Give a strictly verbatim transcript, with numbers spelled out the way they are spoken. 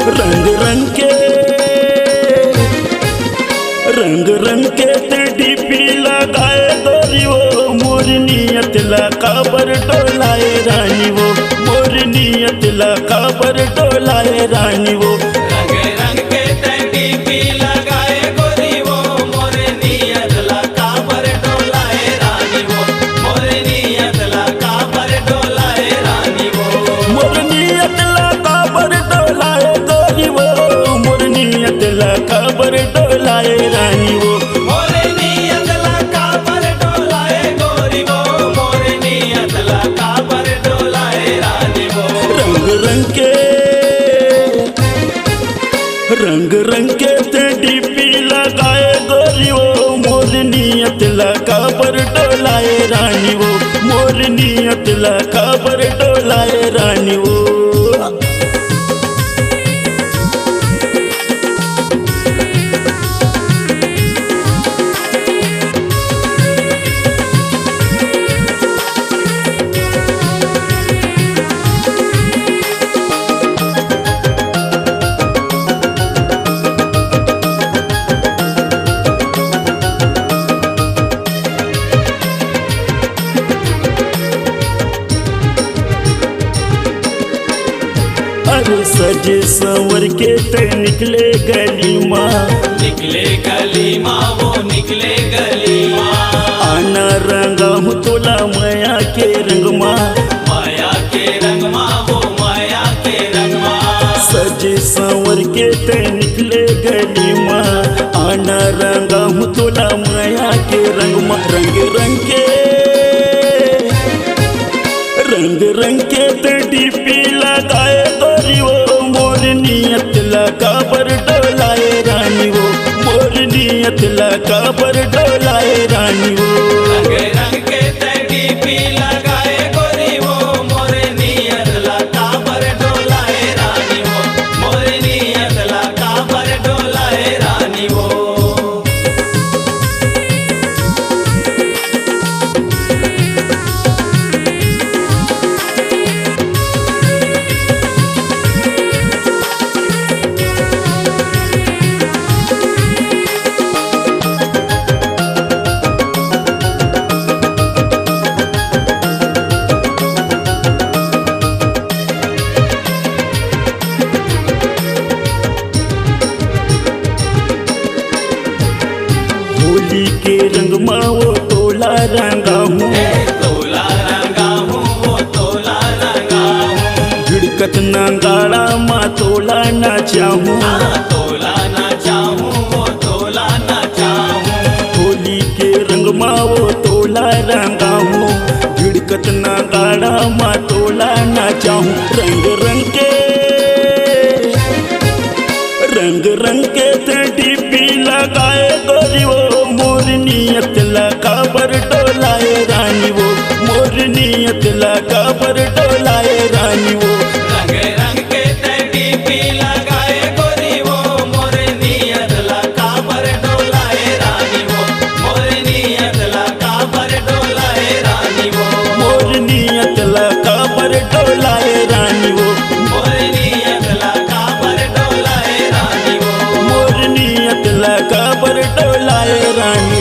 रंग रंग के, रंग रंग के ते डीपी लगाए गोरी वो, मोर नियत ला काबर डोलाए रानी वो, मोर नियत ला काबर डोलाए रानी वो। रंग रंग के ते डीपी लगाए गोरी वो, मोर नियत ला काबर डोलाए रानी वो, मोर नियत ला काबर डोलाए रानी वो। मोर नियत ला काबर डोलाए गोरी वो, मोर नियत ला काबर डोलाए रानी वो। मोर नियत ला काबर डोलाए गोरी वो, मोर नियत ला काबर डोलाए रानी वो। रंग रंग के, रंग रंग के ते डीपी लगाए गोरी वो, मोर नियत ला काबर डोलाए रानी वो, मोर नियत ला काबर डोलाए रानी वो। अरे सजे संवर के ते निकले गली मा, निकले गली मा, वो निकले गली मा। आना रंगा हूँ तोला मया के रंग मा, मया के रंग मा, वो मया के रंग मा। सजे संवर के ते निकले गली मा, आना रंगा हूँ तोला मया के रंग मा। रंग रंग के, रंग रंग के ते डीपी लगाए गोरी वो, मोर नियत ला काबर डोलाए रानी वो, मोर नियत ला काबर डोलाए रानी वो। रंग रंग के ते डीपी लगाए गोरी वो, मोर नियत ला काबर डोलाए रानी वो, मोर नियत ला काबर डोलाए रानी वो। होली के रंग मा वो तोला रंगा हूँ, तोला रंगा हूँ, वो तोला रंगा हूँ। भिड़कत नांगाड़ा मा तोला नाचा हूँ, हाँ, तोला नाचा हूँ, वो तोला नाचा हूँ। होली के रंग मा वो तोला रंगा हूँ, भिड़कत नांगाड़ा मा तोला नाचा हूँ। रंग रंग के, रंग रंग के ते डीपी लगाए गोरी वो, मोर नियत ला काबर डोलाए रानी वो, मोर नियत ला काबर डोलाए रानी वो। रंग रंग के ते डीपी लगाए गोरी वो, मोर नियत ला काबर डोलाए रानी वो, मोर नियत ला काबर डोलाए रानी वो, मोर नियत ला काबर डोलाए रानी वो, मोर नियत ला काबर डोलाए रानी वो, मोर नियत ला काबर डोलाए रानी